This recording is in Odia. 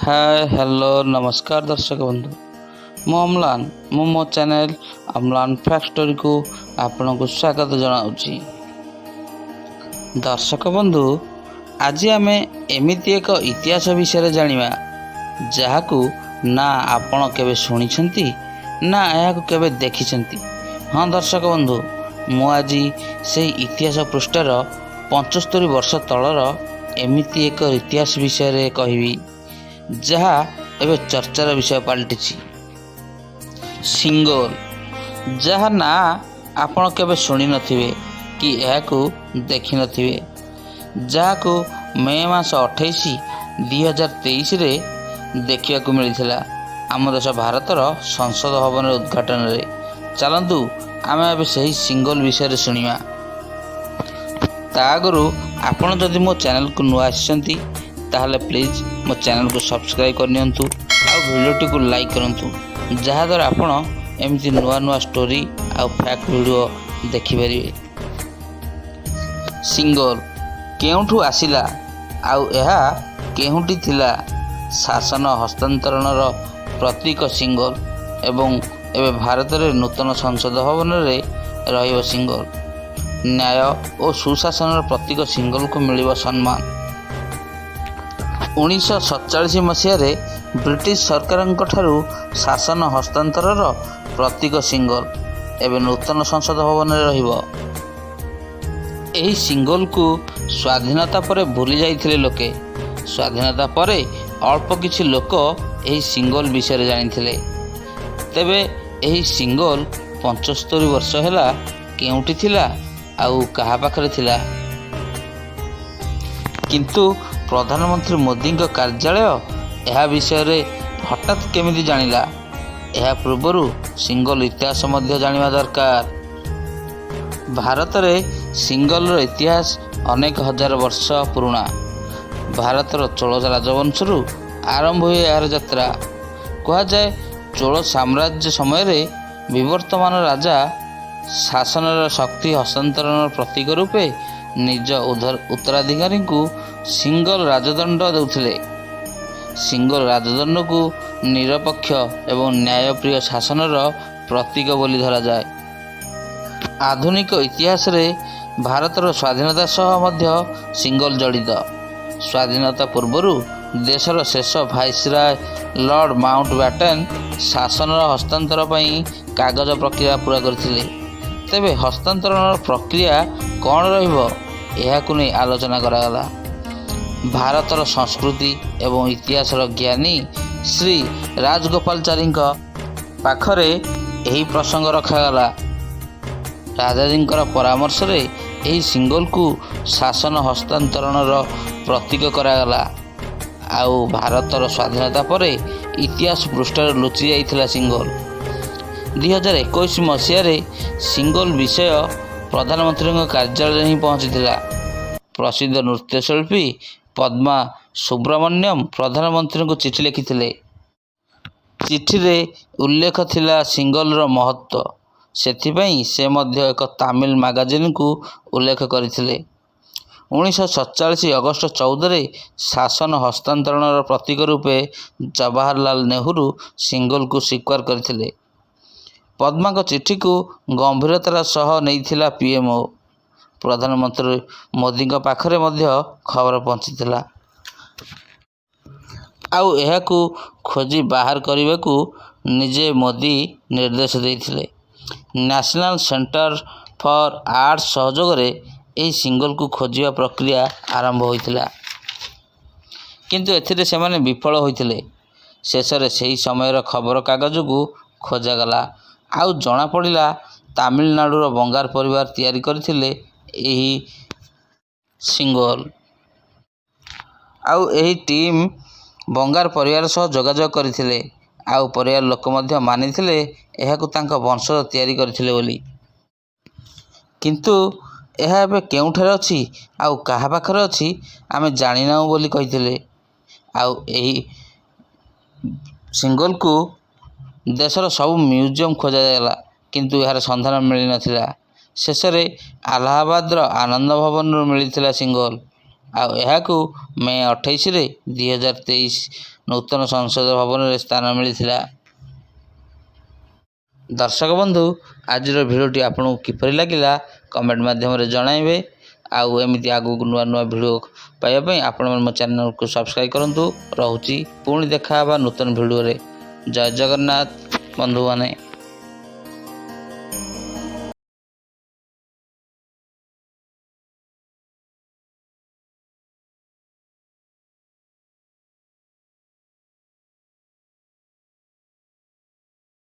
ହାଏ, ହ୍ୟାଲୋ, ନମସ୍କାର ଦର୍ଶକ ବନ୍ଧୁ। ମୁଁ ଅମ୍ଲାନ। ମୁଁ ମୋ ଚ୍ୟାନେଲ୍ ଅମ୍ଲାନ ଫ୍ୟାକ୍ଟ ଷ୍ଟୋରିକୁ ଆପଣଙ୍କୁ ସ୍ୱାଗତ ଜଣାଉଛି। ଦର୍ଶକ ବନ୍ଧୁ, ଆଜି ଆମେ ଏମିତି ଏକ ଇତିହାସ ବିଷୟରେ ଜାଣିବା, ଯାହାକୁ ନା ଆପଣ କେବେ ଶୁଣିଛନ୍ତି, ନା ଏହାକୁ କେବେ ଦେଖିଛନ୍ତି। ହଁ ଦର୍ଶକ ବନ୍ଧୁ, ମୁଁ ଆଜି ସେହି ଇତିହାସ ପୃଷ୍ଠାର 75 ବର୍ଷ ତଳର ଏମିତି ଏକ ଇତିହାସ ବିଷୟରେ କହିବି, ଯାହା ଏବେ ଚର୍ଚ୍ଚାର ବିଷୟ ପାଲଟିଛି। ସିଙ୍ଗୋଲ, ଯାହା ନାଁ ଆପଣ କେବେ ଶୁଣିନଥିବେ କି ଏହାକୁ ଦେଖିନଥିବେ, ଯାହାକୁ ମେ ମାସ 28, 2023ରେ ଦେଖିବାକୁ ମିଳିଥିଲା ଆମ ଦେଶ ଭାରତର ସଂସଦ ଭବନର ଉଦ୍ଘାଟନରେ। ଚାଲନ୍ତୁ, ଆମେ ଏବେ ସେହି ସିଙ୍ଗୋଲ ବିଷୟରେ ଶୁଣିବା। ତା ଆଗରୁ ଆପଣ ଯଦି ମୋ ଚ୍ୟାନେଲକୁ ନୂଆ ଆସିଛନ୍ତି, ତାହେଲେ ପ୍ଲିଜ୍ ମୋ ଚ୍ୟାନେଲକୁ ସବସ୍କ୍ରାଇବ୍ କରିନିଅନ୍ତୁ ଆଉ ଭିଡ଼ିଓଟିକୁ ଲାଇକ୍ କରନ୍ତୁ, ଯାହାଦ୍ୱାରା ଆପଣ ଏମିତି ନୂଆ ନୂଆ ଷ୍ଟୋରି ଆଉ ଫ୍ୟାକ୍ଟ ଭିଡ଼ିଓ ଦେଖିପାରିବେ। ସିଙ୍ଗୋଲ କେଉଁଠୁ ଆସିଲା ଆଉ ଏହା କେଉଁଠି ଥିଲା? ଶାସନ ହସ୍ତାନ୍ତରଣର ପ୍ରତୀକ ସିଙ୍ଗୋଲ ଏବଂ ଏବେ ଭାରତରେ ନୂତନ ସଂସଦ ଭବନରେ ରହିବ ସିଙ୍ଗୋଲ। ନ୍ୟାୟ ଓ ସୁଶାସନର ପ୍ରତୀକ ସିଙ୍ଗୋଲକୁ ମିଳିବ ସମ୍ମାନ। 1947 ମସିହାରେ ବ୍ରିଟିଶ ସରକାରଙ୍କ ଠାରୁ ଶାସନ ହସ୍ତାନ୍ତରର ପ୍ରତୀକ ସିଙ୍ଗୋଲ ଏବେ ନୂତନ ସଂସଦ ଭବନରେ ରହିବ। ଏହି ସିଙ୍ଗୋଲକୁ ସ୍ୱାଧୀନତା ପରେ ଭୁଲି ଯାଇଥିଲେ ଲୋକେ। ସ୍ୱାଧୀନତା ପରେ ଅଳ୍ପ କିଛି ଲୋକ ଏହି ସିଙ୍ଗୋଲ ବିଷୟରେ ଜାଣିଥିଲେ। ତେବେ ଏହି ସିଙ୍ଗୋଲ 75 ବର୍ଷ ହେଲା କେଉଁଠି ଥିଲା ଆଉ କାହା ପାଖରେ ଥିଲା? କିନ୍ତୁ ପ୍ରଧାନମନ୍ତ୍ରୀ ମୋଦିଙ୍କ କାର୍ଯ୍ୟାଳୟ ଏହା ବିଷୟରେ ହଠାତ୍ କେମିତି ଜାଣିଲା? ଏହା ପୂର୍ବରୁ ସିଙ୍ଗୋଲ ଇତିହାସ ମଧ୍ୟ ଜାଣିବା ଦରକାର। ଭାରତରେ ସିଙ୍ଗଲର ଇତିହାସ ଅନେକ ହଜାର ବର୍ଷ ପୁରୁଣା। ଭାରତର ଚୋଳ ରାଜବଂଶରୁ ଆରମ୍ଭ ହୁଏ ଏହାର ଯାତ୍ରା। କୁହାଯାଏ, ଚୋଳ ସାମ୍ରାଜ୍ୟ ସମୟରେ ବିବର୍ତ୍ତମାନ ରାଜା ଶାସନର ଶକ୍ତି ହସ୍ତାନ୍ତରଣର ପ୍ରତୀକ ରୂପେ ନିଜ ଉତ୍ତରାଧିକାରୀଙ୍କୁ ସିଙ୍ଗଲ ରାଜଦଣ୍ଡ ଦେଉଥିଲେ। ସିଙ୍ଗଲ ରାଜଦଣ୍ଡକୁ ନିରପେକ୍ଷ ଏବଂ ନ୍ୟାୟପ୍ରିୟ ଶାସନର ପ୍ରତୀକ ବୋଲି ଧରାଯାଏ। ଆଧୁନିକ ଇତିହାସରେ ଭାରତର ସ୍ୱାଧୀନତା ସହ ମଧ୍ୟ ସିଙ୍ଗଲ ଜଡ଼ିତ। ସ୍ୱାଧୀନତା ପୂର୍ବରୁ ଦେଶର ଶେଷ ଭାଇସରାୟ ଲର୍ଡ଼ ମାଉଣ୍ଟ ବ୍ୟାଟେନ୍ ଶାସନର ହସ୍ତାନ୍ତର ପାଇଁ କାଗଜ ପ୍ରକ୍ରିୟା ପୂରା କରିଥିଲେ। ତେବେ ହସ୍ତାନ୍ତରଣର ପ୍ରକ୍ରିୟା କ'ଣ ରହିବ, ଏହାକୁ ନେଇ ଆଲୋଚନା କରାଗଲା। ଭାରତର ସଂସ୍କୃତି ଏବଂ ଇତିହାସର ଜ୍ଞାନୀ ଶ୍ରୀ ରାଜଗୋପାଳଚାରୀଙ୍କ ପାଖରେ ଏହି ପ୍ରସଙ୍ଗ ରଖାଗଲା। ରାଜାଜୀଙ୍କର ପରାମର୍ଶରେ ଏହି ସିଙ୍ଗଲକୁ ଶାସନ ହସ୍ତାନ୍ତରଣର ପ୍ରତୀକ କରାଗଲା। ଆଉ ଭାରତର ସ୍ୱାଧୀନତା ପରେ ଇତିହାସ ପୃଷ୍ଠାରେ ଲୁଚି ଯାଇଥିଲା ସିଙ୍ଗଲ। 2021 ମସିହାରେ ସିଙ୍ଗଲ ବିଷୟ ପ୍ରଧାନମନ୍ତ୍ରୀଙ୍କ କାର୍ଯ୍ୟାଳୟରେ ହିଁ ପହଞ୍ଚିଥିଲା। ପ୍ରସିଦ୍ଧ ନୃତ୍ୟଶିଳ୍ପୀ ପଦ୍ମା ସୁବ୍ରମଣ୍ୟମ ପ୍ରଧାନମନ୍ତ୍ରୀଙ୍କୁ ଚିଠି ଲେଖିଥିଲେ। ଚିଠିରେ ଉଲ୍ଲେଖ ଥିଲା ସିଙ୍ଗଲର ମହତ୍ତ୍ୱ। ସେଥିପାଇଁ ସେ ମଧ୍ୟ ଏକ ତାମିଲ ମାଗାଜିନ୍କୁ ଉଲ୍ଲେଖ କରିଥିଲେ। 1947 ଅଗଷ୍ଟ 14ରେ ଶାସନ ହସ୍ତାନ୍ତରଣର ପ୍ରତୀକ ରୂପେ ଜବାହରଲାଲ ନେହେରୁ ସିଙ୍ଗଲକୁ ସ୍ୱୀକାର କରିଥିଲେ। ପଦ୍ମାଙ୍କ ଚିଠିକୁ ଗମ୍ଭୀରତାର ସହ ନେଇଥିଲା ପିଏମ୍ଓ। ପ୍ରଧାନମନ୍ତ୍ରୀ ମୋଦିଙ୍କ ପାଖରେ ମଧ୍ୟ ଖବର ପହଞ୍ଚିଥିଲା। ଆଉ ଏହାକୁ ଖୋଜି ବାହାର କରିବାକୁ ନିଜେ ମୋଦି ନିର୍ଦ୍ଦେଶ ଦେଇଥିଲେ। ନ୍ୟାସନାଲ ସେଣ୍ଟର ଫର୍ ଆର୍ଟସ ସହଯୋଗରେ ଏହି ସିଙ୍ଗଲକୁ ଖୋଜିବା ପ୍ରକ୍ରିୟା ଆରମ୍ଭ ହୋଇଥିଲା। କିନ୍ତୁ ଏଥିରେ ସେମାନେ ବିଫଳ ହୋଇଥିଲେ। ଶେଷରେ ସେହି ସମୟର ଖବରକାଗଜକୁ ଖୋଜାଗଲା ଆଉ ଜଣାପଡ଼ିଲା, ତାମିଲନାଡୁର ବଙ୍ଗାର ପରିବାର ତିଆରି କରିଥିଲେ ଏହି ସିଙ୍ଗଲ। ଆଉ ଏହି ଟିମ୍ ବଙ୍ଗାର ପରିବାର ସହ ଯୋଗାଯୋଗ କରିଥିଲେ। ଆଉ ପରିବାର ଲୋକ ମଧ୍ୟ ମାନିଥିଲେ, ଏହାକୁ ତାଙ୍କ ବଂଶଜ ତିଆରି କରିଥିଲେ ବୋଲି। କିନ୍ତୁ ଏହା ଏବେ କେଉଁଠାରେ ଅଛି ଆଉ କାହା ପାଖରେ ଅଛି, ଆମେ ଜାଣିନାହୁଁ ବୋଲି କହିଥିଲେ। ଆଉ ଏହି ସିଙ୍ଗଲକୁ ଦେଶର ସବୁ ମ୍ୟୁଜିୟମ୍ ଖୋଜାଗଲା, କିନ୍ତୁ ଏହାର ସନ୍ଧାନ ମିଳିନଥିଲା। ଶେଷରେ ଆଲାହାବାଦର ଆନନ୍ଦ ଭବନରୁ ମିଳିଥିଲା ସିଙ୍ଗଲ। ଆଉ ଏହାକୁ ମେ 28ରେ 2023 ନୂତନ ସଂସଦ ଭବନରେ ସ୍ଥାନ ମିଳିଥିଲା। ଦର୍ଶକ ବନ୍ଧୁ, ଆଜିର ଭିଡ଼ିଓଟି ଆପଣଙ୍କୁ କିପରି ଲାଗିଲା କମେଣ୍ଟ ମାଧ୍ୟମରେ ଜଣାଇବେ। ଆଉ ଏମିତି ଆଗକୁ ନୂଆ ନୂଆ ଭିଡ଼ିଓ ପାଇବା ପାଇଁ ଆପଣମାନେ ମୋ ଚ୍ୟାନେଲକୁ ସବସ୍କ୍ରାଇବ୍ କରନ୍ତୁ। ରହୁଛି, ପୁଣି ଦେଖା ହେବା ନୂତନ ଭିଡ଼ିଓରେ। ଜୟ ଜଗନ୍ନାଥ ବନ୍ଧୁମାନେ।